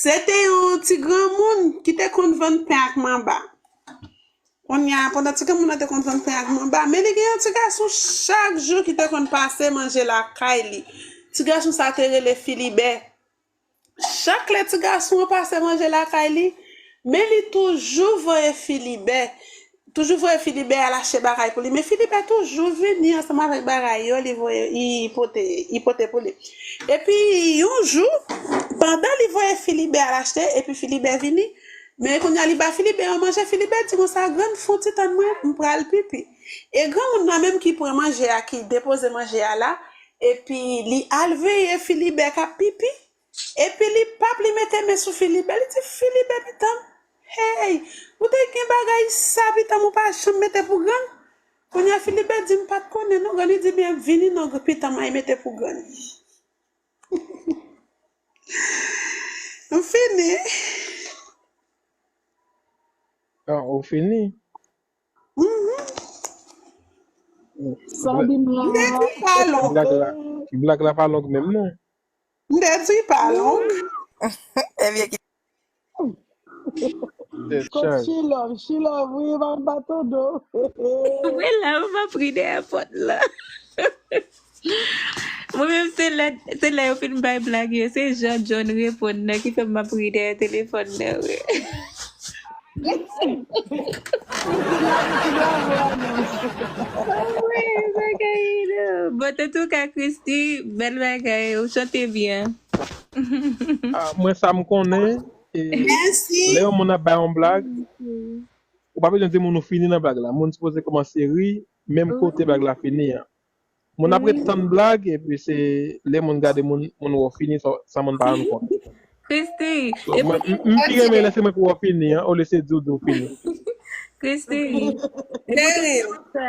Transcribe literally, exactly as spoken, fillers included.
Se te yon ti granmoun ki te konn vann pen ak manba. Kounye a, pandan ti granmoun nan te konn vann pen ak manba, men li gen yon ti gason chak jou ki te konn pase manje lakay li. Ti gason sa te rele Filibè. Chak lè ti gason an pase manje lakay li, men li toujou voye Filibè. Toujou voye Filibè al achte bagay pou li. Men Filibè toujou vini ansanm avèk bagay yo, li voye, li pote, li pote pou li. Epi, yon jou, pandan li voye Filibè al achte, epi Filibè vini, men kounye a li ba Filibè yon manje, Filibè di konsa, grann, fè yon ti tann mwen, m pral pipi. E granmoun nan menm ki pran manje a, ki depoze manje a la, epi li al veye Filibè k ap pipi. Epi li p ap li mete men sou Filibè, li di, Filibè, pitanm, hey, ou te gen bagay sa, pitanm, ou pa janm mete pou grann? Kounye a Filibè di, m pa t konnen non, grann. Li di, byen, vini non, pitanm, ay mete pou grann. M fini. Ah, ou fini? Mhm. Sa di m M te la. di pa long. Blag la, blag la pa long menm non. M te di pa long. Ebyen, ki Tèt Kot chaj. Chilòv, Chilòv, wi, m pa tande w. Mwen la, m ap ri dèyè pòt la. Mwen menm, se lè, se lè yo fin bay blag yo, se jan John reponn nan ki fè m ap ri dèyè telefòn nan, wi. Wi, bagay yo. Bon, antouka, Christy, bèl bagay, ou chante byen. Ah, mwen sa m konnen, e, Mèsi. Lè yon moun ap bay yon blag, ou pa bezwen di moun ou fini nan blag la. Moun sipoze kòmanse ri, menm kote blag la fini an. Moun ap ret tann blag, epi se lè moun gade moun, moun wè w fini, sa, sa moun pa rann kont. Christy, So, mwen, m, m pi renmen lè se mwen ki wè w fini an, olye se di w di w fini. Christy, Cheryl. sa,